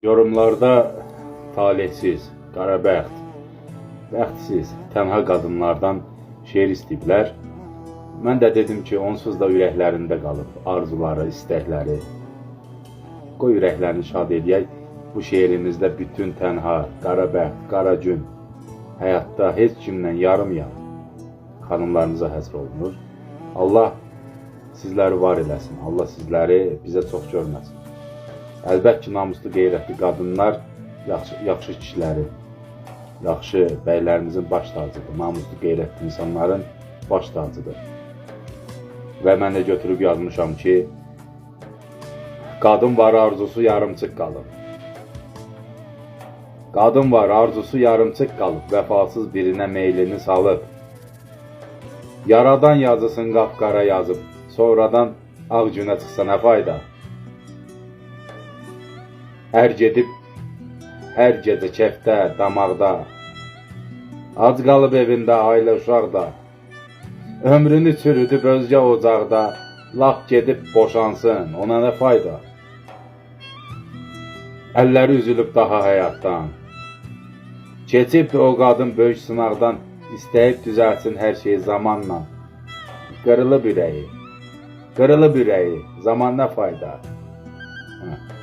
Yorumlarda talihsiz, qarabəxt, bəxtsiz, tənha qadınlardan şeir istəyiblər. Mən də dedim ki, onsuz da ürəklərində qalıb arzuları, istəkləri. Qoy ürəklərini şad eləyək. Bu şeirimizdə bütün tənha, qarabəxt, qara gün, həyatda heç kimlə yarımayan xanımlarınıza həsr olunur. Allah sizləri var eləsin. Allah sizləri bizə çox görməsin. Əlbəttə ki, namuslu, qeyrətli qadınlar yaxşı, yaxşı kişilərin, yaxşı bəylərimizin baş tacıdır. Namuslu, qeyrətli insanların baş tacıdır. Və mən də götürüb yazmışam ki, qadın var arzusu yarımçıq qalıb. Qadın var arzusu yarımçıq qalıb, vəfasız birinə meylini salıb. Yaradan yazısın qapqara yazıb, sonradan ağ günə çıxsa nə fayda? Ər gedib hər gecə kefdə, damaqda, ac qalıb evində ailə uşaq da, ömrünü çürüdüb özgə ocaqda, lap gedib boşansın, ona nə fayda? Əlləri üzülüb daha həyatdan. Keçibdi o qadın böyük sınaqdan, istəyib düzəltsin hər şeyi zamanla. Qırılıb ürəyi, qırılıb ürəyi, zaman nə fayda? Hə.